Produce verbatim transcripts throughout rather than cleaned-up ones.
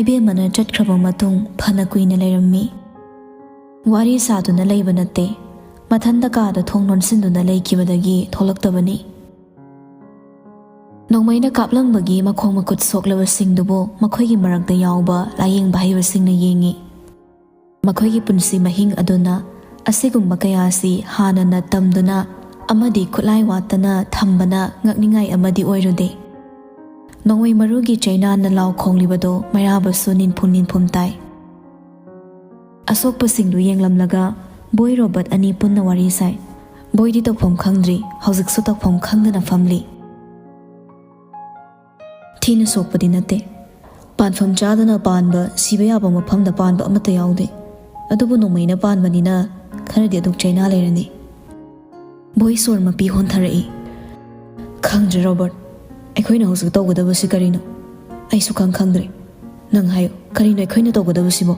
ꯏꯕꯦꯝꯃꯅ ꯆꯠꯈ꯭ꯔꯕ ꯃꯇꯨꯡ ꯐꯅ ꯀꯨꯏꯅ ꯂꯩꯔꯝꯃꯤ꯫ ꯋꯥꯔꯤ ꯁꯥꯗꯨꯅ ꯂꯩꯕ ꯅꯠꯇꯦ, ꯃꯊꯟꯇ ꯀꯥꯗ ꯊꯣꯡ ꯂꯣꯟꯁꯤꯟꯗꯨꯅ ꯂꯩꯈꯤꯕꯗꯒꯤ ꯊꯣꯛꯂꯛꯇꯕꯅꯤ꯫ ꯅꯣꯡꯃꯩꯅ ꯀꯥꯞꯂꯝꯕꯒꯤ ꯃꯈꯣꯡ ꯃꯈꯨꯠ ꯁꯣꯛꯂꯕꯁꯤꯡꯗꯨꯕꯨ ꯃꯈꯣꯏꯒꯤ ꯃꯔꯛꯇ ꯌꯥꯎꯕ ꯂꯥꯌꯦꯡꯕ ꯍꯩꯕꯁꯤꯡꯅ ꯌꯦꯡꯉꯤ꯫ ꯃꯈꯣꯏꯒꯤ ꯄꯨꯟꯁꯤ ꯃꯍꯤꯡ ꯑꯗꯨꯅ ꯑꯁꯤꯒꯨꯝꯕ ꯀꯌꯥꯁꯤ ꯍꯥꯟꯅꯅ ꯇꯝꯗꯨꯅ ꯑꯃꯗꯤ ꯈꯨꯠꯂꯥꯏ ꯋꯥꯠꯇꯅ ꯊꯝꯕꯅ ꯉꯛꯅꯤꯡꯉꯥꯏ ꯑꯃꯗꯤ ꯑꯣꯏꯔꯨꯗꯦ꯫ ꯅꯣꯡꯃꯩ ꯃꯔꯨꯒꯤ ꯆꯩꯅꯥꯅ ꯂꯥꯎ ꯈꯣꯡꯂꯤꯕꯗꯨ ꯃꯩꯔꯥꯕꯁꯨ ꯅꯤꯟꯐꯨꯝ ꯅꯤꯟꯐꯨꯝ ꯇꯥꯏ꯫ ꯑꯁꯣꯛꯄꯁꯤꯡꯗꯨ ꯌꯦꯡꯂꯝꯂꯒ ꯕꯣꯏ ꯔꯣꯕꯔꯠ ꯑꯅꯤ ꯄꯨꯟꯅ ꯋꯥꯔꯤ ꯁꯥꯏ꯫ ꯕꯣꯏꯗꯤ ꯇꯧꯐꯝ ꯈꯪꯗ꯭ꯔꯤ, ꯍꯧꯖꯤꯛꯁꯨ ꯇꯧꯐꯝ ꯈꯪꯗꯅ ꯐꯝꯂꯤ꯫ ꯊꯤꯅ ꯁꯣꯛꯄꯗꯤ ꯅꯠꯇꯦ꯫ ꯄꯥꯟꯐꯝ ꯆꯥꯗꯅ ꯄꯥꯟꯕ, ꯁꯤꯕ ꯌꯥꯕ ꯃꯐꯝꯗ ꯄꯥꯟꯕ ꯑꯃꯠꯇ ꯌꯥꯎꯗꯦ꯫ ꯑꯗꯨꯕꯨ ꯅꯣꯡꯃꯩꯅ ꯄꯥꯟꯕꯅꯤꯅ ꯈꯔꯗꯤ ꯑꯗꯨꯝ ꯆꯩꯅꯥ ꯂꯩꯔꯅꯤ꯫ ꯕꯣꯏ ꯁꯣꯔ ꯃꯄꯤ ꯍꯣꯟꯊꯔꯛꯏ꯫ "ꯈꯪꯗ꯭ꯔꯦ ꯔꯣꯕꯔꯠ, ꯑꯩꯈꯣꯏꯅ ꯍꯧꯖꯤꯛ ꯇꯧꯒꯗꯕꯁꯤ ꯀꯔꯤꯅꯣ? ꯑꯩꯁꯨ ꯈꯪ ꯈꯪꯗ꯭ꯔꯦ꯫ ꯅꯪ ꯍꯥꯏꯌꯨ, ꯀꯔꯤꯅꯣ ꯑꯩꯈꯣꯏꯅ ꯇꯧꯒꯗꯕꯁꯤꯕꯣ?"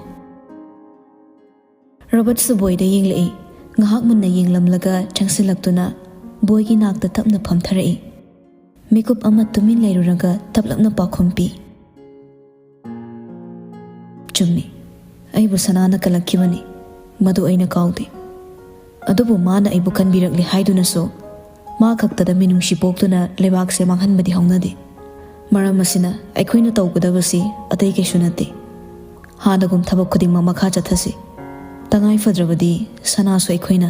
ꯔꯣꯕꯔꯠꯁꯨ ꯕꯣꯏꯗ ꯌꯦꯡꯂꯛꯏ꯫ ꯉꯥꯏꯍꯥꯛ ꯃꯨꯟꯅ ꯌꯦꯡꯂꯝꯂꯒ ꯆꯪꯁꯤꯜꯂꯛꯇꯨꯅ ꯕꯣꯏꯒꯤ ꯅꯥꯛꯇ ꯇꯞꯅ ꯐꯝꯊꯔꯛꯏ꯫ ꯃꯤꯀꯨꯞ ꯑꯃ ꯇꯨꯃꯤꯟ ꯂꯩꯔꯨꯔꯒ ꯇꯞꯂꯞꯅ ꯄꯥꯎꯈꯨꯝ ꯄꯤ꯫ "ꯆꯨꯝꯃꯤ, ꯑꯩꯕꯨ ꯁꯅꯥꯅ ꯀꯜꯂꯛꯈꯤꯕꯅꯤ, ꯃꯗꯨ ꯑꯩꯅ ꯀꯥꯎꯗꯦ꯫ ꯑꯗꯨꯕꯨ ꯃꯥꯅ ꯑꯩꯕꯨ ꯀꯟꯕꯤꯔꯛꯂꯤ ꯍꯥꯏꯗꯨꯅꯁꯨ ꯃꯥ ꯈꯛꯇꯗ ꯃꯤꯅꯨꯡꯁꯤ ꯄꯣꯛꯇꯨꯅ ꯂꯩꯕꯥꯛꯁꯦ ꯃꯥꯡꯍꯟꯕꯗꯤ ꯍꯧꯅꯗꯦ꯫ ꯃꯔꯝ ꯑꯁꯤꯅ ꯑꯩꯈꯣꯏꯅ ꯇꯧꯒꯗꯕꯁꯤ ꯑꯇꯩ ꯀꯩꯁꯨ ꯅꯠꯇꯦ꯫ ꯍꯥꯟꯅꯒꯨꯝ ꯊꯕꯛ ꯈꯨꯗꯤꯡꯃꯛ ꯃꯈꯥ ꯆꯠꯊꯁꯤ꯫ ꯇꯉꯥꯏ ꯐꯗ꯭ꯔꯕꯗꯤ ꯁꯅꯥꯁꯨ ꯑꯩꯈꯣꯏꯅ"꯫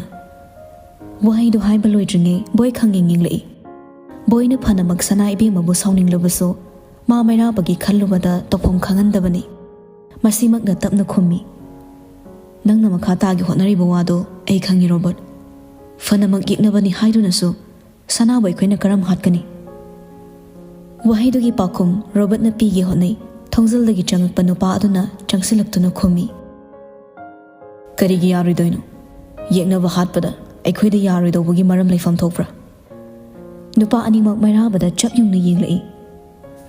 ꯋꯥꯍꯩꯗꯨ ꯍꯥꯏꯕ ꯂꯣꯏꯗ꯭ꯔꯤꯉꯩ ꯕꯣꯏ ꯈꯪꯌꯦꯡ ꯌꯦꯡꯂꯛꯏ꯫ ꯕꯣꯏꯅ ꯐꯅꯃꯛ ꯁꯅꯥ ꯏꯕꯦꯝꯃꯕꯨ ꯁꯥꯎꯅꯤꯡꯂꯕꯁꯨ ꯃꯥ ꯃꯩꯔꯥꯕꯒꯤ ꯈꯜꯂꯨꯕꯗ ꯇꯧꯐꯝ ꯈꯪꯍꯟꯗꯕꯅꯤ꯫ ꯃꯁꯤꯃꯛꯅ ꯇꯞꯅ ꯈꯨꯝꯃꯤ꯫ "ꯅꯪꯅ ꯃꯈꯥ ꯇꯥꯒꯤ ꯍꯣꯠꯅꯔꯤꯕ ꯋꯥꯗꯣ ꯑꯩ ꯈꯪꯉꯤ ꯔꯣꯕꯔꯠ꯫ ꯐꯅꯃꯛ ꯌꯦꯛꯅꯕꯅꯤ ꯍꯥꯏꯗꯨꯅꯁꯨ ꯁꯅꯥꯕꯨ ꯑꯩꯈꯣꯏꯅ ꯀꯔꯝ ꯍꯥꯠꯀꯅꯤ?" ꯋꯥꯍꯩꯗꯨꯒꯤ ꯄꯥꯎꯈꯨꯝ ꯔꯣꯕꯔꯠꯅ ꯄꯤꯒꯦ ꯍꯣꯠꯅꯩ꯫ ꯊꯣꯡꯖꯜꯗꯒꯤ ꯆꯪꯉꯛꯄ ꯅꯨꯄꯥ ꯑꯗꯨꯅ ꯆꯪꯁꯤꯜꯂꯛꯇꯨꯅ ꯈꯨꯝꯃꯤ꯫ "ꯀꯔꯤꯒꯤ ꯌꯥꯔꯣꯏꯗꯣꯏꯅꯣ? ꯌꯦꯛꯅꯕ ꯍꯥꯠꯄꯗ ꯑꯩꯈꯣꯏꯗ ꯌꯥꯔꯣꯏꯗꯧꯕꯒꯤ ꯃꯔꯝ ꯂꯩꯐꯝ ꯊꯣꯛꯄ꯭ꯔꯥ?" ꯅꯨꯄꯥ ꯑꯅꯤꯃꯛ ꯃꯩꯔꯥꯕꯗ ꯆꯞ ꯌꯨꯡꯅ ꯌꯦꯡꯂꯛꯏ꯫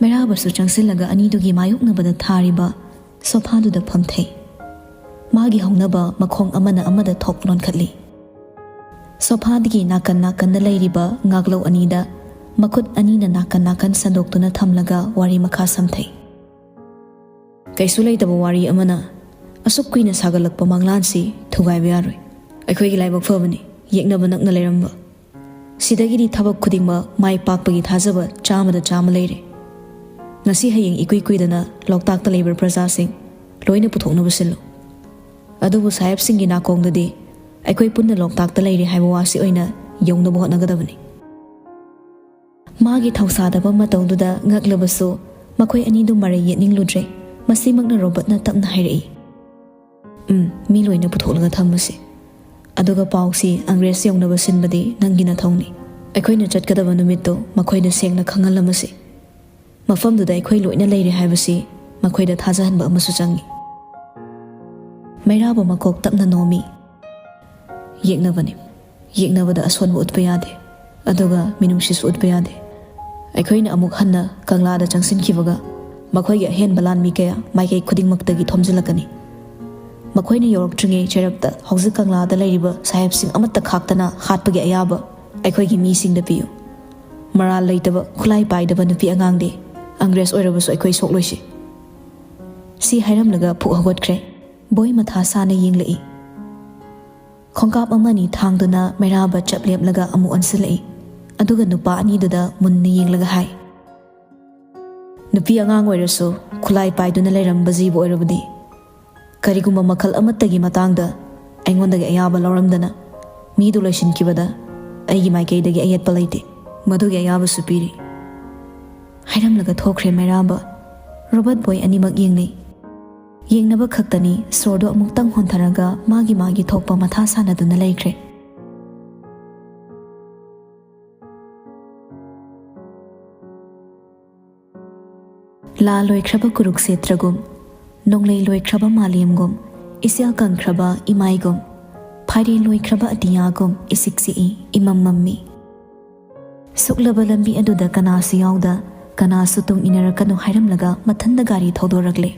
ꯃꯩꯔꯥꯕꯁꯨ ꯆꯪꯁꯤꯜꯂꯒ ꯑꯅꯤꯗꯨꯒꯤ ꯃꯥꯌꯣꯛꯅꯕꯗ ꯊꯥꯔꯤꯕ ꯁꯣꯐꯥꯗꯨꯗ ꯐꯝꯊꯩ꯫ ꯃꯥꯒꯤ ꯍꯧꯅꯕ ꯃꯈꯣꯡ ꯑꯃꯅ ꯑꯃꯗ ꯊꯣꯛ ꯂꯣꯟꯈꯠꯂꯤ꯫ ꯁꯣꯐꯥꯗꯒꯤ ꯅꯥꯀꯟ ꯅꯥꯀꯟꯗ ꯂꯩꯔꯤꯕ ꯉꯥꯛꯂꯧ ꯑꯅꯤꯗ ꯃꯈꯨꯠ ꯑꯅꯤꯅ ꯅꯥꯀꯟ ꯅꯥꯀꯟ ꯁꯟꯗꯣꯛꯇꯨꯅ ꯊꯝꯂꯒ ꯋꯥꯔꯤ ꯃꯈꯥ ꯁꯝꯊꯩ꯫ ꯀꯩꯁꯨ ꯂꯩꯇꯕ ꯋꯥꯔꯤ ꯑꯃꯅ ꯑꯁꯨꯛ ꯀꯨꯏꯅ ꯁꯥꯒꯠꯂꯛꯄ ꯃꯪꯂꯥꯟꯁꯤ ꯊꯨꯒꯥꯏꯕ ꯌꯥꯔꯣꯏ꯫ ꯑꯩꯈꯣꯏꯒꯤ ꯂꯥꯏꯕꯛ ꯐꯕꯅꯤ ꯌꯦꯛꯅꯕ ꯅꯛꯅ ꯂꯩꯔꯝꯕ꯫ ꯁꯤꯗꯒꯤꯗꯤ ꯊꯕꯛ ꯈꯨꯗꯤꯡꯃꯛ ꯃꯥꯏ ꯄꯥꯛꯄꯒꯤ ꯊꯥꯖꯕ ꯆꯥꯝꯃꯗ ꯆꯥꯝꯃ ꯂꯩꯔꯦ꯫ ꯉꯁꯤ ꯍꯌꯦꯡ ꯏꯀꯨꯏ ꯀꯨꯏꯗꯅ ꯂꯣꯛꯇꯥꯛꯇ ꯂꯩꯕ ꯄ꯭ꯔꯖꯥꯁꯤꯡ ꯂꯣꯏꯅ ꯄꯨꯊꯣꯛꯅꯕ ꯁꯤꯜꯂꯨ꯫ ꯑꯗꯨꯕꯨ ꯁꯥꯍꯦꯕꯁꯤꯡꯒꯤ ꯅꯥꯀꯣꯡꯗꯗꯤ ꯑꯩꯈꯣꯏ ꯄꯨꯟꯅ ꯂꯣꯛꯇꯥꯛꯇ ꯂꯩꯔꯦ ꯍꯥꯏꯕ ꯋꯥꯁꯤ ꯑꯣꯏꯅ ꯌꯧꯅꯕ ꯍꯣꯠꯅꯒꯗꯕꯅꯤ꯫ ꯃꯥꯒꯤ ꯊꯧꯁꯥꯗꯕ ꯃꯇꯧꯗꯨꯗ ꯉꯛꯂꯕꯁꯨ ꯃꯈꯣꯏ ꯑꯅꯤꯗꯨ ꯃꯔꯩ ꯌꯦꯠꯅꯤꯡꯂꯨꯗ꯭ꯔꯦ꯫ ꯃꯁꯤꯃꯛꯅ ꯔꯣꯕꯔꯠꯅ ꯇꯞꯅ ꯍꯥꯏꯔꯛꯏ, "ꯎꯝ, ꯃꯤ ꯂꯣꯏꯅ ꯄꯨꯊꯣꯛꯂꯒ ꯊꯝꯃꯁꯤ꯫ ꯑꯗꯨꯒ ꯄꯥꯎꯁꯤ ꯑꯪꯒ꯭ꯔꯦꯖ ꯌꯧꯅꯕ ꯁꯤꯟꯕꯗꯤ ꯅꯪꯒꯤ ꯅꯊꯧꯅꯤ꯫ ꯑꯩꯈꯣꯏꯅ ꯆꯠꯀꯗꯕ ꯅꯨꯃꯤꯠꯇꯨ ꯃꯈꯣꯏꯗ ꯁꯦꯡꯅ ꯈꯪꯍꯜꯂꯝꯃꯁꯤ꯫ ꯃꯐꯝꯗꯨꯗ ꯑꯩꯈꯣꯏ ꯂꯣꯏꯅ ꯂꯩꯔꯦ ꯍꯥꯏꯕꯁꯤ ꯃꯈꯣꯏꯗ ꯊꯥꯖꯍꯟꯕ ꯑꯃꯁꯨ ꯆꯪꯏ꯫" ꯃꯩꯔꯥꯕ ꯃꯀꯣꯛ ꯇꯞꯅ ꯅꯣꯝꯃꯤ꯫ "ꯌꯦꯛꯅꯕꯅꯤ꯫ ꯌꯦꯛꯅꯕꯗ ꯑꯁꯣꯟꯕ ꯎꯠꯄ ꯌꯥꯗꯦ꯫ ꯑꯗꯨꯒ ꯃꯤꯅꯨꯡꯁꯤꯁꯨ ꯎꯠꯄ ꯌꯥꯗꯦ꯫ ꯑꯩꯈꯣꯏꯅ ꯑꯃꯨꯛ ꯍꯟꯅ ꯀꯪꯂꯥꯗ ꯆꯪꯁꯤꯟꯈꯤꯕꯒ ꯃꯈꯣꯏꯒꯤ ꯑꯍꯦꯟꯕ ꯂꯥꯟꯃꯤ ꯀꯌꯥ ꯃꯥꯏꯀꯩ ꯈꯨꯗꯤꯡꯃꯛꯇꯒꯤ ꯊꯣꯝꯖꯤꯜꯂꯛꯀꯅꯤ꯫ ꯃꯈꯣꯏꯅ ꯌꯧꯔꯛꯇ꯭ꯔꯤꯉꯩ ꯆꯩꯔꯛꯇ ꯍꯧꯖꯤꯛ ꯀꯪꯂꯥꯗ ꯂꯩꯔꯤꯕ ꯁꯥꯍꯦꯕꯁꯤꯡ ꯑꯃꯠꯇ ꯈꯥꯛꯇꯅ ꯍꯥꯠꯄꯒꯤ ꯑꯌꯥꯕ ꯑꯩꯈꯣꯏꯒꯤ ꯃꯤꯁꯤꯡꯗ ꯄꯤꯌꯨ꯫ ꯃꯔꯥꯜ ꯂꯩꯇꯕ, ꯈꯨꯠꯂꯥꯏ ꯄꯥꯏꯗꯕ ꯅꯨꯄꯤ ꯑꯉꯥꯡꯗꯤ ꯑꯪꯒ꯭ꯔꯦꯖ ꯑꯣꯏꯔꯕꯁꯨ ꯑꯩꯈꯣꯏ ꯁꯣꯛꯂꯣꯏꯁꯤ꯫" ꯁꯤ ꯍꯥꯏꯔꯝꯂꯒ ꯐꯨꯛ ꯍꯧꯒꯠꯈ꯭ꯔꯦ꯫ ꯕꯣꯏ ꯃꯊꯥ ꯁꯥꯅ ꯌꯦꯡꯂꯛꯏ꯫ ꯈꯣꯡꯀꯥꯞ ꯑꯃꯅꯤ ꯊꯥꯡꯗꯨꯅ ꯃꯩꯔꯥꯕ ꯆꯞ ꯂꯦꯞꯂꯒ ꯑꯃꯨꯛ ꯑꯣꯟꯁꯤꯜꯂꯛꯏ꯫ ꯑꯗꯨꯒ ꯅꯨꯄꯥ ꯑꯅꯤꯗꯨꯗ ꯃꯨꯟꯅ ꯌꯦꯡꯂꯒ ꯍꯥꯏ, "ꯅꯨꯄꯤ ꯑꯉꯥꯡ ꯑꯣꯏꯔꯁꯨ ꯈꯨꯠꯂꯥꯏ ꯄꯥꯏꯗꯨꯅ ꯂꯩꯔꯝꯕ ꯖꯤꯕ ꯑꯣꯏꯔꯕꯗꯤ ꯀꯔꯤꯒꯨꯝꯕ ꯃꯈꯜ ꯑꯃꯠꯇꯒꯤ ꯃꯇꯥꯡꯗ ꯑꯩꯉꯣꯟꯗꯒꯤ ꯑꯌꯥꯕ ꯂꯧꯔꯝꯗꯅ ꯃꯤꯗꯨ ꯂꯣꯏꯁꯤꯟꯈꯤꯕꯗ ꯑꯩꯒꯤ ꯃꯥꯏꯀꯩꯗꯒꯤ ꯑꯌꯦꯠꯄ ꯂꯩꯇꯦ꯫ ꯃꯗꯨꯒꯤ ꯑꯌꯥꯕꯁꯨ ꯄꯤꯔꯤ꯫" ꯍꯥꯏꯔꯝꯂꯒ ꯊꯣꯛꯈ꯭ꯔꯦ ꯃꯩꯔꯥꯕ꯫ ꯔꯣꯕꯔꯠ ꯕꯣꯏ ꯑꯅꯤꯃꯛ ꯌꯦꯡꯅꯩ꯫ ꯌꯦꯡꯅꯕ ꯈꯛꯇꯅꯤ, ꯁꯣꯔꯗꯨ ꯑꯃꯨꯛꯇꯪ ꯍꯣꯟꯊꯔꯒ ꯃꯥꯒꯤ ꯃꯥꯒꯤ ꯊꯣꯛꯄ ꯃꯊꯥ ꯁꯥꯟꯅꯗꯨꯅ ꯂꯩꯈ꯭ꯔꯦ꯫ ꯂꯥ ꯂꯣꯏꯈ꯭ꯔꯕ ꯀꯨꯔꯨꯛꯁꯦꯇ꯭ꯔꯒꯨꯝ, ꯅꯣꯡꯂꯩ ꯂꯣꯏꯈ꯭ꯔꯕ ꯃꯥꯂꯦꯝꯒꯨꯝ, ꯏꯆꯦꯜ ꯀꯪꯈ꯭ꯔꯕ ꯏꯃꯥꯏꯒꯨꯝ, ꯐꯥꯏꯔꯦꯟ ꯂꯣꯏꯈ꯭ꯔꯕ ꯑꯇꯤꯌꯥꯒꯨꯝ ꯏꯁꯤꯛ ꯁꯤꯛꯏ, ꯏꯃꯝ ꯃꯝꯃꯤ꯫ ꯁꯨꯛꯂꯕ ꯂꯝꯕꯤ ꯑꯗꯨꯗ ꯀꯅꯥꯁꯨ ꯌꯥꯎꯗ, ꯀꯅꯥꯁꯨ ꯇꯨꯡ ꯏꯟꯅꯔꯛꯀꯅꯨ ꯍꯥꯏꯔꯝꯂꯒ ꯃꯊꯟꯗ ꯒꯥꯔꯤ ꯊꯧꯗꯣꯔꯛꯂꯦ꯫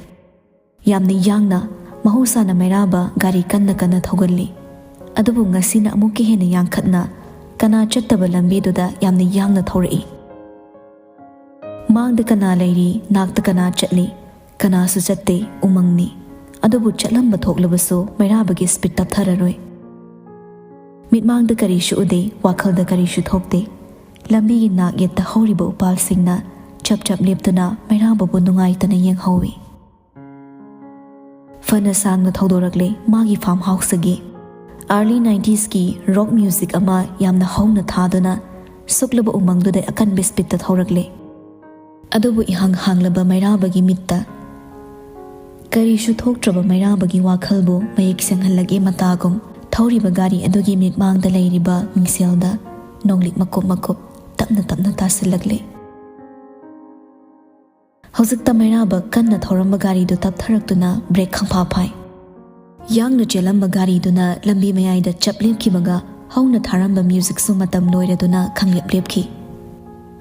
ꯌꯥꯝꯅ ꯌꯥꯡꯅ, ꯃꯍꯧꯁꯥꯅ ꯃꯩꯔꯥꯕ ꯒꯥꯔꯤ ꯀꯟꯅ ꯀꯟꯅ ꯊꯧꯒꯜꯂꯤ꯫ ꯑꯗꯨꯕꯨ ꯉꯁꯤꯅ ꯑꯃꯨꯛꯀ ꯍꯦꯟꯅ ꯌꯥꯡꯈꯠꯅ, ꯀꯅꯥ ꯆꯠꯇꯕ ꯂꯝꯕꯤꯗꯨꯗ ꯌꯥꯝꯅ ꯌꯥꯡꯅ ꯊꯧꯔꯛꯏ꯫ ꯃꯥꯡꯗ ꯀꯅꯥ ꯂꯩꯔꯤ, ꯅꯥꯛꯇ ꯀꯅꯥ ꯆꯠꯂꯤ, ꯀꯅꯥꯁꯨ ꯆꯠꯇꯦ, ꯎꯃꯪꯅꯤ꯫ ꯑꯗꯨꯕꯨ ꯆꯠꯂꯝꯕ ꯊꯣꯛꯂꯕꯁꯨ ꯃꯩꯔꯥꯕꯒꯤ ꯁ꯭ꯄꯤꯗ ꯇꯞꯊꯔꯔꯣꯏ꯫ ꯃꯤꯠꯃꯥꯡꯗ ꯀꯔꯤꯁꯨ ꯎꯗꯦ, ꯋꯥꯈꯜꯗ ꯀꯔꯤꯁꯨ ꯊꯣꯛꯇꯦ꯫ ꯂꯝꯕꯤꯒꯤ ꯅꯥꯛ ꯌꯦꯠꯇ ꯍꯧꯔꯤꯕ ꯎꯄꯥꯜꯁꯤꯡꯅ ꯆꯞ ꯆꯞ ꯂꯦꯞꯇꯨꯅ ꯃꯩꯔꯥꯕꯕꯨ ꯅꯨꯡꯉꯥꯏꯇꯅ ꯌꯦꯡꯍꯧꯏ꯫ ꯐꯅ ꯁꯥꯡꯅ ꯊꯧꯗꯣꯔꯛꯂꯦ ꯃꯥꯒꯤ ꯐꯥꯔꯝ ꯍꯥꯎꯁꯇꯒꯤ꯫ ꯑꯥꯔꯂꯤ ꯅꯥꯏꯟꯇꯤꯁꯀꯤ ꯔꯣꯛ ꯃ꯭ꯌꯨꯖꯤꯛ ꯑꯃ ꯌꯥꯝꯅ ꯍꯧꯅ ꯊꯥꯗꯨꯅ ꯁꯨꯛꯂꯕ ꯎꯃꯪꯗꯨꯗ ꯑꯀꯟꯕ ꯁ꯭ꯄꯤꯗꯇ ꯊꯧꯔꯛꯂꯦ꯫ ꯑꯗꯨꯕꯨ ꯏꯍꯥꯡ ꯍꯥꯡꯂꯕ ꯃꯩꯔꯥꯕꯒꯤ ꯃꯤꯠꯇ ꯀꯔꯤꯁꯨ ꯊꯣꯛꯇ꯭ꯔꯕ ꯃꯩꯔꯥꯕꯒꯤ ꯋꯥꯈꯜꯕꯨ ꯃꯌꯦꯛ ꯁꯦꯡꯍꯜꯂꯒꯦ ꯃꯇꯥꯒꯨꯝ ꯊꯧꯔꯤꯕ ꯒꯥꯔꯤ ꯑꯗꯨꯒꯤ ꯃꯤꯠꯃꯥꯡꯗ ꯂꯩꯔꯤꯕ ꯃꯤꯡꯁꯦꯜꯗ ꯅꯣꯡꯂꯤꯛ ꯃꯀꯨꯞ ꯃꯀꯨꯞ ꯇꯞꯅ ꯇꯞꯅ ꯇꯥꯁꯤꯜꯂꯛꯂꯦ꯫ ꯍꯧꯖꯤꯛꯇ ꯃꯩꯔꯥꯕ ꯀꯟꯅ ꯊꯧꯔꯝꯕ ꯒꯥꯔꯤꯗꯨ ꯇꯞꯊꯔꯛꯇꯨꯅ ꯕ꯭ꯔꯦꯛ ꯈꯪꯐꯥ ꯐꯥꯏ꯫ ꯌꯥꯡꯅ ꯆꯦꯜꯂꯝꯕ ꯒꯥꯔꯤꯗꯨꯅ ꯂꯝꯕꯤ ꯃꯌꯥꯏꯗ ꯆꯞ ꯂꯦꯞꯈꯤꯕꯒ ꯍꯧꯅ ꯊꯥꯔꯝꯕ ꯃ꯭ꯌꯨꯖꯤꯛꯁꯨ ꯃꯇꯝ ꯂꯣꯏꯔꯗꯨꯅ ꯈꯪꯂꯦꯞ ꯂꯦꯞꯈꯤ꯫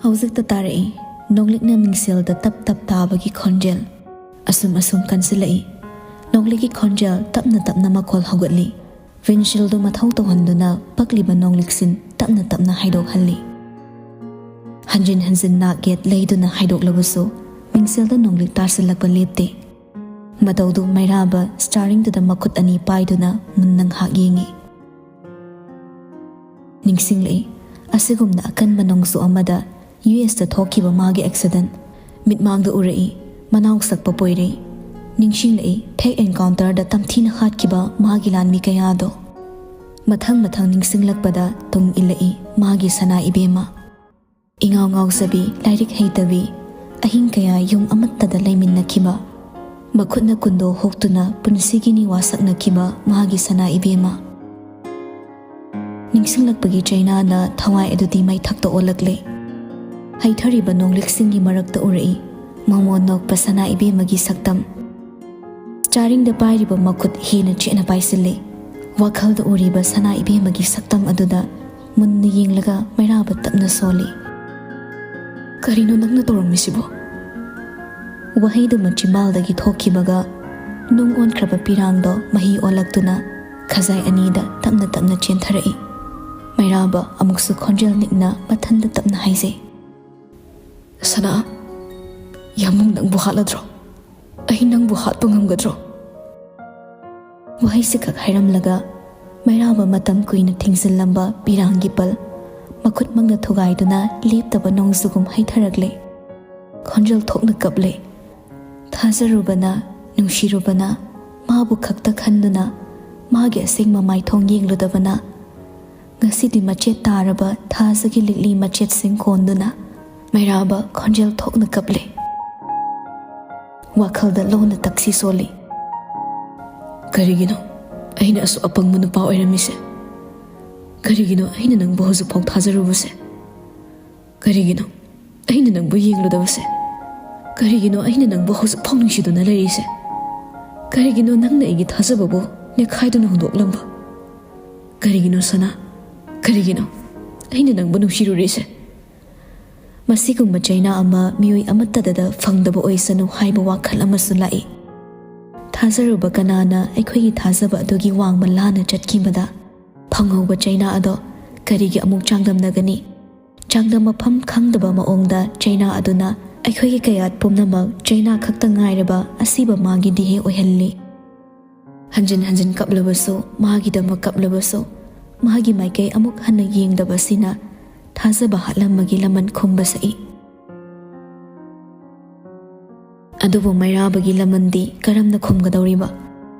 ꯍꯧꯖꯤꯛꯇ ꯇꯥꯔꯛꯏ ꯅꯣꯡꯂꯤꯛꯅ ꯃꯤꯡꯁꯦꯜꯗ ꯇꯞ ꯇꯞ ꯇꯥꯕꯒꯤ ꯈꯣꯟꯖꯦꯜ꯫ ꯑꯁꯨꯝ ꯑꯁꯨꯝ ꯀꯟꯁꯤꯜꯂꯛꯏ꯫ ꯅꯣꯡꯂꯤꯛꯀꯤ ꯈꯣꯟꯖꯦꯜ ꯇꯞꯅ ꯇꯞꯅ ꯃꯈꯣꯜ ꯍꯧꯒꯠꯂꯤ꯫ ꯋꯤꯟꯁꯤꯜꯗꯨ ꯃꯊꯧ ꯇꯧꯍꯟꯗꯨꯅ ꯄꯛꯂꯤꯕ ꯅꯣꯡꯂꯤꯛꯁꯤꯟ ꯇꯞꯅ ꯇꯞꯅ ꯍꯥꯏꯗꯣꯛꯍꯜꯂꯤ꯫ ꯍꯟꯖꯤꯟ ꯍꯟꯖꯤꯟ ꯅꯥꯛ ꯌꯦꯠ ꯂꯩꯗꯨꯅ ꯍꯥꯏꯗꯣꯛꯂꯕꯁꯨ ꯃꯤꯡꯁꯦꯜꯗ ꯅꯣꯡꯂꯤꯛ ꯇꯥꯁꯤꯜꯂꯛꯄ ꯂꯦꯞꯇꯦ꯫ ꯃꯇꯧꯗꯨ ꯃꯩꯔꯥꯕ ꯁ꯭ꯇꯥꯔꯤꯡꯗꯨꯗ ꯃꯈꯨꯠ ꯑꯅꯤ ꯄꯥꯏꯗꯨꯅ ꯃꯨꯟꯅ ꯉꯥꯏꯍꯥꯛ ꯌꯦꯡꯉꯤ꯫ ꯅꯤꯡꯁꯤꯡꯂꯛꯏ, ꯑꯁꯤꯒꯨꯝꯅ ꯑꯀꯟꯕ ꯅꯣꯡꯖꯨ ꯑꯃꯗ ꯌꯨ ꯑꯦꯁꯇ ꯊꯣꯛꯈꯤꯕ ꯃꯥꯒꯤ ꯑꯦꯛꯁꯤꯗꯦꯟ꯫ ꯃꯤꯠꯃꯥꯡꯗ ꯎꯔꯛꯏ, ꯃꯅꯥꯎ ꯁꯛꯄ ꯄꯣꯏꯔꯩ꯫ ꯅꯤꯡꯁꯤꯡꯂꯛꯏ, ꯐꯦꯛ ꯑꯦꯟꯀꯥꯎꯟꯇꯔꯗ ꯇꯝꯊꯤꯅ ꯍꯥꯠꯈꯤꯕ ꯃꯥꯒꯤ ꯂꯥꯟꯃꯤ ꯀꯌꯥꯗꯣ꯫ ꯃꯊꯪ ꯃꯊꯪ ꯅꯤꯡꯁꯤꯡꯂꯛꯄꯗ ꯇꯨꯡ ꯏꯜꯂꯛꯏ ꯃꯥꯒꯤ ꯁꯅꯥ ꯏꯕꯦꯝꯃ꯫ ꯏꯉꯥꯎ ꯉꯥꯎꯖꯕꯤ, ꯂꯥꯏꯔꯤꯛ ꯍꯩꯇꯕꯤ, ꯑꯍꯤꯡ ꯀꯌꯥ ꯌꯨꯝ ꯑꯃꯠꯇꯗ ꯂꯩꯃꯤꯟꯅꯈꯤꯕ, ꯃꯈꯨꯠꯅ ꯀꯨꯟꯗꯣ ꯍꯨꯛꯇꯨꯅ ꯄꯨꯟꯁꯤꯒꯤ ꯅꯤꯋꯥ ꯁꯛꯅꯈꯤꯕ ꯃꯥꯒꯤ ꯁꯅꯥ ꯏꯕꯦꯝꯃ꯫ ꯅꯤꯡꯁꯤꯡꯂꯛꯄꯒꯤ ꯆꯩꯅꯥꯅ ꯊꯋꯥꯏ ꯑꯗꯨꯗꯤ ꯃꯩꯊꯛꯇ ꯑꯣꯜꯂꯛꯂꯦ꯫ ꯍꯩꯊꯔꯤꯕ ꯅꯣꯡꯂꯤꯛꯁꯤꯡꯒꯤ ꯃꯔꯛꯇ ꯎꯔꯛꯏ ꯃꯣꯃꯣꯟ ꯅꯣꯛꯄ ꯁꯅꯥ ꯏꯕꯦꯝꯃꯒꯤ ꯁꯛꯇꯝ꯫ ꯆꯥꯔꯤꯡꯗ ꯄꯥꯏꯔꯤꯕ ꯃꯈꯨꯠ ꯍꯦꯟꯅ ꯆꯦꯠꯅ ꯄꯥꯏꯁꯤꯜꯂꯤ꯫ ꯋꯥꯈꯜꯗ ꯎꯔꯤꯕ ꯁꯅꯥ ꯏꯕꯦꯝꯃꯒꯤ ꯁꯛꯇꯝ ꯑꯗꯨꯗ ꯃꯨꯟꯅ ꯌꯦꯡꯂꯒ ꯃꯩꯔꯥꯕ ꯇꯞꯅ ꯁꯣꯜꯂꯤ꯫ "ꯀꯔꯤꯅꯣ ꯅꯪꯅ ꯇꯧꯔꯝꯃꯤꯁꯤꯕꯣ?" ꯋꯥꯍꯩꯗꯨꯃ ꯆꯤꯝꯕꯥꯜꯗꯒꯤ ꯊꯣꯛꯈꯤꯕꯒ ꯅꯨꯡ ꯑꯣꯟꯈ꯭ꯔꯕ ꯄꯤꯔꯥꯡꯗꯣ ꯃꯍꯤ ꯑꯣꯜꯂꯛꯇꯨꯅ ꯈꯖꯥꯏ ꯑꯅꯤꯗ ꯇꯞꯅ ꯇꯞꯅ ꯆꯦꯟꯊꯔꯛꯏ꯫ ꯃꯩꯔꯥꯕ ꯑꯃꯨꯛꯁꯨ ꯈꯣꯟꯖꯦꯜ ꯅꯤꯛꯅ ꯃꯊꯟꯇ ꯇꯞꯅ ꯍꯥꯏꯖꯩ, "ꯁꯅꯥ, ꯌꯥꯝꯕꯨꯡ ꯅꯪꯕꯨ ꯍꯥꯠꯂꯗ꯭ꯔꯣ?" "ꯑꯩ ꯅꯪꯕꯨ ꯍꯥꯠꯄ ꯉꯝꯒꯗ꯭ꯔꯣ?" ꯋꯥꯍꯩꯁꯤ ꯈꯛ ꯍꯥꯏꯔꯝꯂꯒ ꯃꯩꯔꯥꯕ ꯃꯇꯝ ꯀꯨꯏꯅ ꯊꯤꯡꯖꯤꯜꯂꯝꯕ ꯄꯤꯔꯥꯡꯒꯤ ꯄꯜ ꯃꯈꯨꯠꯃꯛꯅ ꯊꯨꯒꯥꯏꯗꯨꯅ ꯂꯦꯞꯇꯕ ꯅꯣꯡꯖꯨꯒꯨꯝ ꯍꯩꯊꯔꯛꯂꯦ꯫ ꯈꯣꯟꯖꯦꯜ ꯊꯣꯛꯅ ꯀꯞꯂꯦ꯫ ꯊꯥꯖꯔꯨꯕꯅ, ꯅꯨꯡꯁꯤꯔꯨꯕꯅ, ꯃꯥꯕꯨ ꯈꯛꯇ ꯈꯟꯗꯨꯅ ꯃꯥꯒꯤ ꯑꯁꯦꯡꯕ ꯃꯥꯏꯊꯣꯡ ꯌꯦꯡꯂꯨꯗꯕꯅ, ꯉꯁꯤꯗꯤ ꯃꯆꯦꯠ ꯇꯥꯔꯕ ꯊꯥꯖꯒꯤ ꯂꯤꯛꯂꯤ ꯃꯆꯦꯠꯁꯤꯡ ꯀꯣꯟꯗꯨꯅ ꯃꯩꯔꯥꯕ ꯈꯣꯟꯖꯦꯜ ꯊꯣꯛꯅ ꯀꯞꯂꯦ꯫ ꯋꯥꯈꯜꯗ ꯂꯣꯟꯅ ꯇꯛꯁꯤ ꯁꯣꯜꯂꯤ꯫ "ꯀꯔꯤꯒꯤꯅꯣ ꯑꯩꯅ ꯑꯁꯨꯛ ꯑꯄꯪꯕ ꯅꯨꯄꯥ ꯑꯣꯏꯔꯝꯃꯤꯁꯦ? ꯀꯔꯤꯒꯤꯅꯣ ꯑꯩꯅ ꯅꯪꯕꯨ ꯍꯧꯖꯤꯛꯐꯥꯎ ꯊꯥꯖꯔꯨꯕꯁꯦ? ꯀꯔꯤꯒꯤꯅꯣ ꯑꯩꯅ ꯅꯪꯕꯨ ꯌꯦꯡꯂꯨꯗꯕꯁꯦ? ꯀꯔꯤꯒꯤꯅꯣ ꯑꯩꯅ ꯅꯪꯕꯨ ꯍꯧꯖꯤꯛꯐꯥꯎ ꯅꯨꯡꯁꯤꯗꯨꯅ ꯂꯩꯔꯤꯁꯦ? ꯀꯔꯤꯒꯤꯅꯣ ꯅꯪꯅ ꯑꯩꯒꯤ ꯊꯥꯖꯕꯕꯨ ꯅꯦꯈꯥꯏꯗꯨꯅ ꯍꯨꯟꯗꯣꯛꯂꯝꯕ? ꯀꯔꯤꯒꯤꯅꯣ ꯁꯅꯥ? ꯀꯔꯤꯒꯤꯅꯣ ꯑꯩꯅ ꯅꯪꯕꯨ ꯅꯨꯡꯁꯤꯔꯨꯔꯤꯁꯦ?" ꯃꯁꯤꯒꯨꯝꯕ ꯆꯩꯅꯥ ꯑꯃ ꯃꯤꯑꯣꯏ ꯑꯃꯠꯇꯗ ꯐꯪꯗꯕ ꯑꯣꯏꯁꯅꯨ ꯍꯥꯏꯕ ꯋꯥꯈꯜ ꯑꯃꯁꯨ ꯂꯥꯛꯏ꯫ ꯊꯥꯖꯔꯨꯕ ꯀꯅꯥꯅ ꯑꯩꯈꯣꯏꯒꯤ ꯊꯥꯖꯕ ꯑꯗꯨꯒꯤ ꯋꯥꯡꯃ ꯂꯥꯟꯅ ꯆꯠꯈꯤꯕꯗ ꯐꯪꯍꯧꯕ ꯆꯩꯅꯥ ꯑꯗꯣ ꯀꯔꯤꯒꯤ ꯑꯃꯨꯛ ꯆꯥꯡꯗꯝꯅꯒꯅꯤ? ꯆꯥꯡꯗꯝ ꯃꯐꯝ ꯈꯪꯗꯕ ꯃꯑꯣꯡꯗ ꯆꯩꯅꯥ ꯑꯗꯨꯅ ꯑꯩꯈꯣꯏꯒꯤ ꯀꯌꯥꯠ ꯄꯨꯝꯅꯃꯛ ꯆꯩꯅꯥ ꯈꯛꯇ ꯉꯥꯏꯔꯕ ꯑꯁꯤꯕ ꯃꯥꯒꯤ ꯗꯤꯍꯦ ꯑꯣꯏꯍꯜꯂꯤ꯫ ꯍꯟꯖꯤꯟ ꯍꯟꯖꯤꯟ ꯀꯞꯂꯕꯁꯨ, ꯃꯥꯒꯤꯗꯃꯛ ꯀꯞꯂꯕꯁꯨ, ꯃꯥꯒꯤ ꯃꯥꯏꯀꯩ ꯑꯃꯨꯛ ꯍꯟꯅ ꯌꯦꯡꯗꯕꯁꯤꯅ ꯊꯥꯖꯕ ꯍꯥꯠꯂꯝꯕꯒꯤ ꯂꯃꯟ ꯈꯨꯝꯕ ꯁꯛꯏ꯫ ꯑꯗꯨꯕꯨ ꯃꯩꯔꯥꯕꯒꯤ ꯂꯃꯟꯗꯤ ꯀꯔꯝꯅ ꯈꯨꯝꯒꯗꯧꯔꯤꯕ?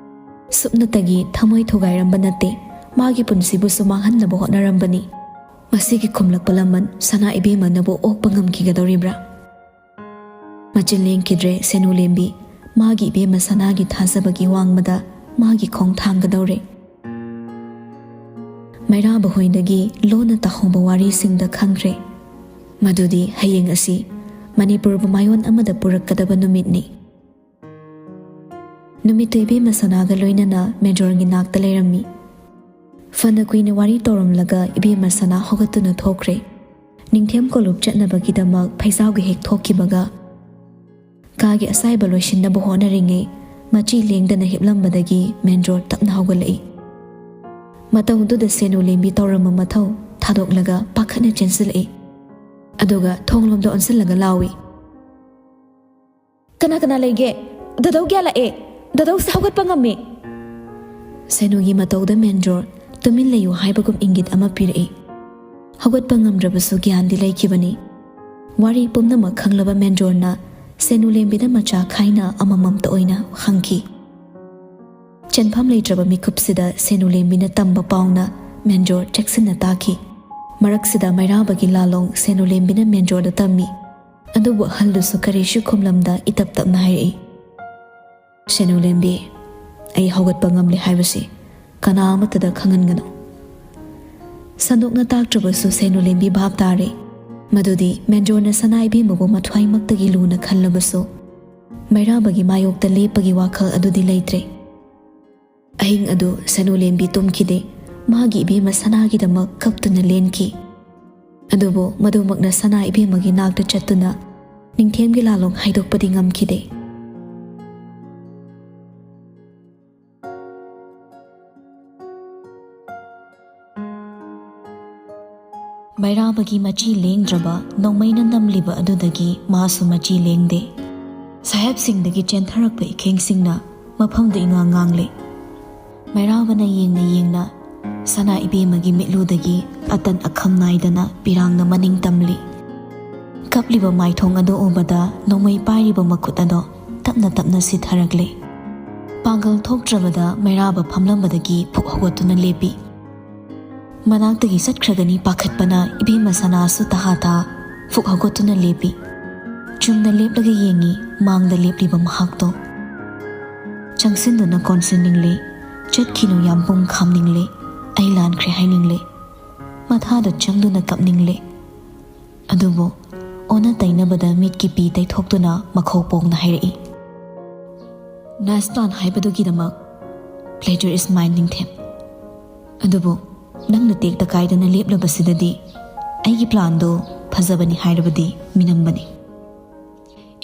ꯁꯨꯞꯅꯇꯒꯤ ꯊꯃꯣꯏ ꯊꯨꯒꯥꯏꯔꯝꯕ ꯅꯠꯇꯦ, ꯃꯥꯒꯤ ꯄꯨꯟꯁꯤꯕꯨꯁꯨ ꯃꯥꯡꯍꯟꯅꯕ ꯍꯣꯠꯅꯔꯝꯕꯅꯤ꯫ ꯃꯁꯤꯒꯤ ꯈꯨꯝꯂꯛꯄ ꯂꯃꯟ ꯁꯅꯥ ꯏꯕꯦꯝꯃꯅꯕꯨ ꯑꯣꯛꯄ ꯉꯝꯈꯤꯒꯗꯧꯔꯤꯕ꯭ꯔꯥ? ꯃꯆꯤꯟ ꯂꯦꯡꯈꯤꯗ꯭ꯔꯦ ꯁꯦꯅꯨ ꯂꯦꯝꯕꯤ꯫ ꯃꯥꯒꯤ ꯏꯕꯦꯝꯃ ꯁꯅꯥꯒꯤ ꯊꯥꯖꯕꯒꯤ ꯋꯥꯡꯃꯗ ꯃꯥꯒꯤ ꯈꯣꯡ ꯊꯥꯡꯒꯗꯧꯔꯦ꯫ ꯃꯩꯔꯥꯕ ꯍꯣꯏꯗꯒꯤ ꯂꯣꯟꯅ ꯇꯥꯍꯧꯕ ꯋꯥꯔꯤꯁꯤꯡꯗ ꯈꯪꯈ꯭ꯔꯦ ꯃꯗꯨꯗꯤ ꯍꯌꯦꯡ ꯑꯁꯤ ꯃꯅꯤꯄꯨꯔꯕꯨ ꯃꯥꯏꯑꯣꯟ ꯑꯃꯗ ꯄꯨꯔꯛꯀꯗꯕ ꯅꯨꯃꯤꯠꯅꯤ꯫ ꯅꯨꯃꯤꯠꯇꯨ ꯏꯕꯦꯝꯃ ꯁꯅꯥꯒ ꯂꯣꯏꯅꯅ ꯃꯦꯖꯣꯔꯒꯤ ꯅꯥꯛꯇ ꯂꯩꯔꯝꯃꯤ꯫ ꯐꯅ ꯀꯨꯏꯅ ꯋꯥꯔꯤ ꯇꯧꯔꯝꯂꯒ ꯏꯕꯦꯝꯃ ꯁꯅꯥ ꯍꯧꯒꯠꯇꯨꯅ ꯊꯣꯛꯈ꯭ꯔꯦ꯫ ꯅꯤꯡꯊꯦꯝ ꯀꯣꯂꯨꯞ ꯆꯠꯅꯕꯒꯤꯗꯃꯛ ꯐꯩꯖꯥꯎꯒ ꯍꯦꯛ ꯊꯣꯛꯈꯤꯕꯒ, ꯀꯥꯒꯤ ꯑꯁꯥꯏꯕ ꯂꯣꯏꯁꯤꯟꯅꯕ ꯍꯣꯠꯅꯔꯤꯉꯩ ꯃꯆꯤ ꯂꯦꯡꯗꯅ ꯍꯤꯞꯂꯝꯕꯗꯒꯤ ꯃꯦꯟꯖꯣꯔ ꯇꯞꯅ ꯍꯧꯒꯠꯂꯛꯏ꯫ ꯃꯇꯧꯗꯨꯗ ꯁꯦꯅꯨ ꯂꯦꯝꯕꯤ ꯇꯧꯔꯝꯕ ꯃꯊꯧ ꯊꯥꯗꯣꯛꯂꯒ ꯄꯥꯈꯠꯅ ꯆꯦꯟꯁꯤꯜꯂꯛꯏ꯫ ꯑꯗꯨꯒ ꯊꯣꯡꯂꯣꯝꯗ ꯑꯣꯟꯁꯤꯜꯂꯒ ꯂꯥꯎꯏ, "ꯀꯅꯥ ꯀꯅꯥ ꯂꯩꯒꯦ?" "ꯗꯥꯗꯧ ꯒ꯭ꯌꯥꯟ ꯂꯥꯛꯑꯦ꯫ ꯗꯥꯗꯧꯁꯦ ꯍꯧꯒꯠꯄ ꯉꯝꯃꯦ꯫" ꯁꯦꯅꯨꯒꯤ ꯃꯇꯧꯗ ꯃꯦꯟꯖꯣꯔ ꯇꯨꯃꯤꯟ ꯂꯩꯌꯨ ꯍꯥꯏꯕꯒꯨꯝ ꯏꯪꯒꯤꯠ ꯑꯃ ꯄꯤꯔꯛꯏ꯫ ꯍꯧꯒꯠꯄ ꯉꯝꯗ꯭ꯔꯕꯁꯨ ꯒ꯭ꯌꯥꯟꯗꯤ ꯂꯩꯈꯤꯕꯅꯤ꯫ ꯋꯥꯔꯤ ꯄꯨꯝꯅꯃꯛ ꯈꯪꯂꯕ ꯃꯦꯟꯖꯣꯔꯅ ꯁꯦꯅꯨ ꯂꯦꯝꯕꯤꯗ ꯃꯆꯥ ꯈꯥꯏꯅ ꯑꯃꯃꯝꯇ ꯑꯣꯏꯅ ꯍꯪꯈꯤ꯫ ꯆꯦꯟꯐꯝ ꯂꯩꯇ꯭ꯔꯕ ꯃꯤꯀꯨꯞꯁꯤꯗ ꯁꯦꯅꯨ ꯂꯦꯝꯕꯤꯅ ꯇꯝꯕ ꯄꯥꯎꯅ ꯃꯦꯟꯖꯣꯔ ꯆꯦꯛꯁꯤꯟꯅ ꯇꯥꯈꯤ꯫ ꯃꯔꯛꯁꯤꯗ ꯃꯩꯔꯥꯕꯒꯤ ꯂꯥꯂꯣꯡ ꯁꯦꯅꯨ ꯂꯦꯝꯕꯤꯅ ꯃꯦꯟꯖꯣꯔꯗ ꯇꯝꯃꯤ꯫ ꯑꯗꯨꯕꯨ ꯑꯍꯜꯗꯨꯁꯨ ꯀꯔꯤꯁꯨ ꯈꯨꯝꯂꯝꯗ ꯏꯇꯞ ꯇꯞꯅ ꯍꯥꯏꯔꯛꯏ, "ꯁꯦꯅꯨ ꯂꯦꯝꯕꯤ, ꯑꯩ ꯍꯧꯒꯠꯄ ꯉꯝꯂꯦ ꯍꯥꯏꯕꯁꯤ ꯀꯅꯥ ꯑꯃꯠꯇꯗ ꯈꯪꯍꯟꯒꯅꯨ꯫" ꯁꯟꯗꯣꯛꯅ ꯇꯥꯛꯇ꯭ꯔꯕꯁꯨ ꯁꯦꯅꯨ ꯂꯦꯝꯕꯤ ꯚꯥꯞ ꯇꯥꯔꯦ꯫ ꯃꯗꯨꯗꯤ ꯃꯦꯟꯖꯣꯔꯅ ꯁꯅꯥ ꯏꯕꯦꯝꯃꯕꯨ ꯃꯊ꯭ꯋꯥꯏꯃꯛꯇꯒꯤ ꯂꯨꯅ ꯈꯜꯂꯕꯁꯨ ꯃꯩꯔꯥꯕꯒꯤ ꯃꯥꯌꯣꯛꯇ ꯂꯦꯞꯄꯒꯤ ꯋꯥꯈꯜ ꯑꯗꯨꯗꯤ ꯂꯩꯇ꯭ꯔꯦ꯫ ꯑꯍꯤꯡ ꯑꯗꯨ ꯁꯦꯅꯨ ꯂꯦꯝꯕꯤ ꯇꯨꯝꯈꯤꯗꯦ꯫ ꯃꯥꯒꯤ ꯏꯕꯦꯝꯃ ꯁꯅꯥꯒꯤꯗꯃꯛ ꯀꯞꯇꯨꯅ ꯂꯦꯟꯈꯤ꯫ ꯑꯗꯨꯕꯨ ꯃꯗꯨꯃꯛꯅ ꯁꯅꯥ ꯏꯕꯦꯝꯃꯒꯤ ꯅꯥꯛꯇ ꯆꯠꯇꯨꯅ ꯅꯤꯡꯊꯦꯝꯒꯤ ꯂꯥꯂꯣꯡ ꯍꯥꯏꯗꯣꯛꯄꯗꯤ ꯉꯝꯈꯤꯗꯦ꯫ ꯃꯩꯔꯥꯕꯒꯤ ꯃꯆꯤ ꯂꯦꯡꯗ꯭ꯔꯕ ꯅꯣꯡꯃꯩꯅ ꯅꯝꯂꯤꯕ ꯑꯗꯨꯗꯒꯤ ꯃꯥꯁꯨ ꯃꯆꯤ ꯂꯦꯡꯗꯦ꯫ ꯁꯥꯍꯦꯕꯁꯤꯡꯗꯒꯤ ꯆꯦꯟꯊꯔꯛꯄ ꯏꯈꯦꯡꯁꯤꯡꯅ ꯃꯐꯝꯗꯨ ꯏꯉꯥꯡ ꯉꯥꯡꯂꯦ꯫ ꯃꯩꯔꯥꯕꯅ ꯌꯦꯡꯅ ꯌꯦꯡꯅ ꯁꯅꯥ ꯏꯕꯦꯝꯃꯒꯤ ꯃꯤꯠꯂꯨꯗꯒꯤ ꯑꯇꯟ ꯑꯈꯝ ꯅꯥꯏꯗꯅ ꯄꯤꯔꯥꯡꯅ ꯃꯅꯤꯡ ꯇꯝꯂꯤ꯫ ꯀꯞꯂꯤꯕ ꯃꯥꯏꯊꯣꯡ ꯑꯗꯨ ꯎꯕꯗ ꯅꯣꯡꯃꯩ ꯄꯥꯏꯔꯤꯕ ꯃꯈꯨꯠ ꯑꯗꯣ ꯇꯞꯅ ꯇꯞꯅ ꯁꯤꯊꯔꯛꯂꯦ꯫ ꯄꯥꯡꯒꯜ ꯊꯣꯛꯇ꯭ꯔꯕꯗ ꯃꯩꯔꯥꯕ ꯐꯝꯂꯝꯕꯗꯒꯤ ꯐꯨꯛ ꯍꯧꯒꯠꯇꯨꯅ ꯂꯦꯞꯄꯤ꯫ ꯃꯅꯥꯛꯇꯒꯤ ꯆꯠꯈ꯭ꯔꯒꯅꯤ ꯄꯥꯈꯠꯄꯅ ꯏꯕꯦꯝꯃ ꯁꯅꯥꯁꯨ ꯇꯍꯥ ꯇꯍꯥ ꯐꯨꯛ ꯍꯧꯒꯠꯇꯨꯅ ꯂꯦꯞꯄꯤ꯫ ꯆꯨꯝꯅ ꯂꯦꯞꯂꯒ ꯌꯦꯡꯉꯤ ꯃꯥꯡꯗ ꯂꯦꯞꯂꯤꯕ ꯃꯍꯥꯛꯇꯣ꯫ ꯆꯪꯁꯤꯟꯗꯨꯅ ꯀꯣꯟꯁꯤꯟꯅꯤꯡꯂꯦ, ꯆꯠꯈꯤꯅꯨ ꯌꯥꯝꯕꯨꯡ ꯈꯥꯝꯅꯤꯡꯂꯦ, ꯑꯩ ꯂꯥꯟꯈ꯭ꯔꯦ ꯍꯥꯏꯅꯤꯡꯂꯦ, ꯃꯊꯥꯗ ꯆꯪꯗꯨꯅ ꯀꯞꯅꯤꯡꯂꯦ꯫ ꯑꯗꯨꯕꯨ ꯑꯣꯟꯅ ꯇꯩꯅꯕꯗ ꯃꯤꯠꯀꯤ ꯄꯤ ꯇꯩꯊꯣꯛꯇꯨꯅ ꯃꯈꯧ ꯄꯣꯡꯅ ꯍꯥꯏꯔꯛꯏ, "Nice plan ꯍꯥꯏꯕꯗꯨꯒꯤꯗꯃꯛ pleasure is mine, ꯅꯤꯡꯊꯦꯝ꯫ ꯑꯗꯨꯕꯨ ꯅꯪꯅ ꯇꯦꯛꯇ ꯀꯥꯏꯗꯅ ꯂꯦꯞꯂꯕꯁꯤꯗꯗꯤ ꯑꯩꯒꯤ planꯗꯣ ꯐꯖꯕꯅꯤ ꯍꯥꯏꯔꯕꯗꯤ ꯃꯤꯅꯝꯕꯅꯤ꯫"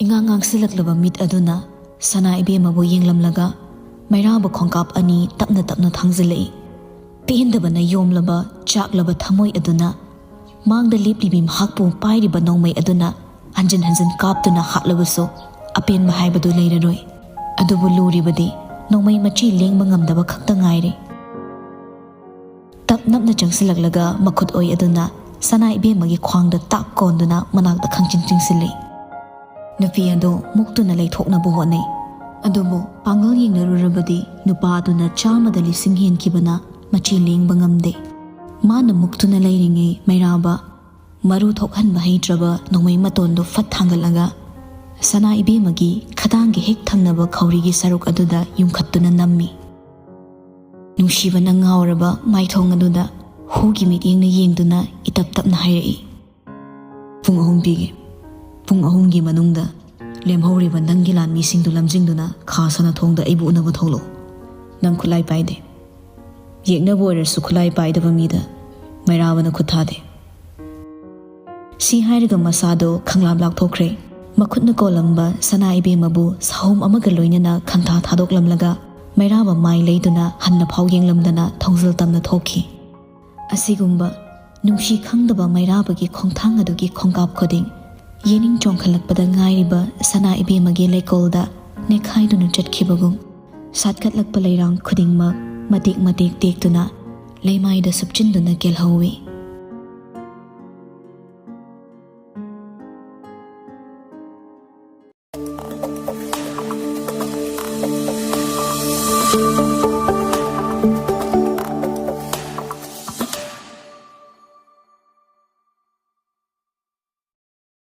ꯏꯉꯥꯡ ꯉꯥꯡꯁꯤꯜꯂꯛꯂꯕ ꯃꯤꯠ ꯑꯗꯨꯅ ꯁꯅꯥ ꯏꯕꯦꯝꯃꯕꯨ ꯌꯦꯡꯂꯝꯂꯒ ꯃꯩꯔꯥꯕ ꯈꯣꯡꯀꯥꯞ ꯑꯅꯤ ꯇꯞꯅ ꯇꯞꯅ ꯊꯥꯡꯖꯤꯜꯂꯛꯏ꯫ ꯄꯦꯟꯗꯕꯅ ꯌꯣꯝꯂꯕ ꯆꯥꯛꯂꯕ ꯊꯃꯣꯏ ꯑꯗꯨꯅ ꯃꯥꯡꯗ ꯂꯦꯞꯂꯤꯕꯤ ꯃꯍꯥꯛꯄꯨ ꯄꯥꯏꯔꯤꯕ ꯅꯣꯡꯃꯩ ꯑꯗꯨꯅ ꯍꯟꯖꯤꯟ ꯍꯟꯖꯤꯟ ꯀꯥꯞꯇꯨꯅ ꯍꯥꯠꯂꯕꯁꯨ ꯑꯄꯦꯟꯕ ꯍꯥꯏꯕꯗꯨ ꯂꯩꯔꯔꯣꯏ꯫ ꯑꯗꯨꯕꯨ ꯂꯨꯔꯤꯕꯗꯤ ꯅꯣꯡꯃꯩ ꯃꯆꯤ ꯂꯦꯡꯕ ꯉꯝꯗꯕ ꯈꯛꯇ ꯉꯥꯏꯔꯦ꯫ ꯇꯞ ꯅꯞꯅ ꯆꯪꯁꯤꯜꯂꯛꯂꯒ ꯃꯈꯨꯠ ꯑꯣꯏ ꯑꯗꯨꯅ ꯁꯅꯥ ꯏꯕꯦꯝꯃꯒꯤ ꯈ꯭ꯋꯥꯡꯗ ꯇꯥꯛ ꯀꯣꯟꯗꯨꯅ ꯃꯅꯥꯛꯇ ꯈꯪꯆꯤꯡ ꯆꯤꯡꯁꯤꯜꯂꯤ꯫ ꯅꯨꯄꯤ ꯑꯗꯨ ꯃꯨꯛꯇꯨꯅ ꯂꯩꯊꯣꯛꯅꯕ ꯍꯣꯠꯅꯩ꯫ ꯑꯗꯨꯕꯨ ꯄꯥꯡꯒꯜ ꯌꯦꯡꯅꯔꯨꯔꯕꯗꯤ ꯅꯨꯄꯥ ꯑꯗꯨꯅ ꯆꯥꯝꯃꯗ ꯂꯤꯁꯤꯡ ꯍꯦꯟꯈꯤꯕꯅ ꯃꯆꯤ ꯂꯦꯡꯕ ꯉꯝꯗꯦ꯫ ꯃꯥꯅ ꯃꯨꯛꯇꯨꯅ ꯂꯩꯔꯤꯉꯩ ꯃꯩꯔꯥꯕ ꯃꯔꯨ ꯊꯣꯛꯍꯟꯕ ꯍꯩꯇ꯭ꯔꯕ ꯅꯣꯡꯃꯩ ꯃꯇꯣꯟꯗꯨ ꯐꯠ ꯊꯥꯡꯒꯠꯂꯒ ꯁꯅꯥ ꯏꯕꯦꯝꯃꯒꯤ ꯈꯗꯥꯡꯒꯤ ꯍꯦꯛ ꯊꯪꯅꯕ ꯈꯧꯔꯤꯒꯤ ꯁꯔꯨꯛ ꯑꯗꯨꯗ ꯌꯨꯡꯈꯠꯇꯨꯅ ꯅꯝꯃꯤ꯫ ꯅꯨꯡꯁꯤꯕꯅ ꯉꯥꯎꯔꯕ ꯃꯥꯏꯊꯣꯡ ꯑꯗꯨꯗ ꯍꯨꯒꯤ ꯃꯤꯠꯌꯦꯡꯅ ꯌꯦꯡꯗꯨꯅ ꯏꯇꯞ ꯇꯞꯅ ꯍꯥꯏꯔꯛꯏ, "ꯄꯨꯡ ꯑꯍꯨꯝ ꯄꯤꯒꯦ꯫ ꯄꯨꯡ ꯑꯍꯨꯝꯒꯤ ꯃꯅꯨꯡꯗ ꯂꯦꯝꯍꯧꯔꯤꯕ ꯅꯪꯒꯤ ꯂꯥꯟꯃꯤꯁꯤꯡꯗꯨ ꯂꯝꯖꯤꯡꯗꯨꯅ ꯈꯥ ꯁꯥꯟꯅꯊꯣꯡꯗ ꯑꯩꯕꯨ ꯎꯅꯕ ꯊꯣꯛꯂꯛꯎ꯫ ꯅꯪ ꯈꯨꯠꯂꯥꯏ ꯄꯥꯏꯗꯦ꯫ ꯌꯦꯛꯅꯕ ꯑꯣꯏꯔꯁꯨ ꯈꯨꯠꯂꯥꯏ ꯄꯥꯏꯗꯕ ꯃꯤꯗ ꯃꯩꯔꯥꯕꯅ ꯈꯨꯠ ꯊꯥꯗꯦ꯫" ꯁꯤ ꯍꯥꯏꯔꯒ ꯃꯁꯥꯗꯣ ꯈꯪꯂꯥꯞ ꯂꯥꯞꯊꯣꯛꯈ꯭ꯔꯦ꯫ ꯃꯈꯨꯠꯅ ꯀꯣꯜꯂꯝꯕ ꯁꯅꯥ ꯏꯕꯦꯝꯃꯕꯨ ꯁꯍꯨꯝ ꯑꯃꯒ ꯂꯣꯏꯅꯅ ꯈꯪꯊꯥ ꯊꯥꯗꯣꯛꯂꯝꯂꯒ ꯃꯩꯔꯥꯕ ꯃꯥꯏ ꯂꯩꯗꯨꯅ ꯍꯟꯅ ꯐꯥꯎ ꯌꯦꯡꯂꯝꯗꯅ ꯊꯧꯖꯤꯜ ꯇꯝꯅ ꯊꯣꯛꯈꯤ꯫ ꯑꯁꯤꯒꯨꯝꯕ ꯅꯨꯡꯁꯤ ꯈꯪꯗꯕ ꯃꯩꯔꯥꯕꯒꯤ ꯈꯣꯡꯊꯥꯡ ꯑꯗꯨꯒꯤ ꯈꯣꯡꯀꯥꯞ ꯈꯨꯗꯤꯡ ꯌꯦꯅꯤꯡ ꯆꯣꯡꯈꯠꯂꯛꯄꯗ ꯉꯥꯏꯔꯤꯕ ꯁꯅꯥ ꯏꯕꯦꯝꯃꯒꯤ ꯂꯩꯀꯣꯜꯗ ꯅꯦꯛꯈꯥꯏꯗꯨꯅ ꯆꯠꯈꯤꯕꯒꯨꯝ, ꯁꯥꯠꯀꯠꯂꯛꯄ ꯂꯩꯔꯥꯡ ꯈꯨꯗꯤꯡꯃꯛ ꯃꯇꯦꯛ ꯃꯇꯦꯛ ꯇꯦꯛꯇꯨꯅ ꯂꯩꯃꯥꯏꯗ ꯁꯨꯞꯆꯤꯟꯗꯨꯅ ꯀꯦꯜꯍꯧꯏ꯫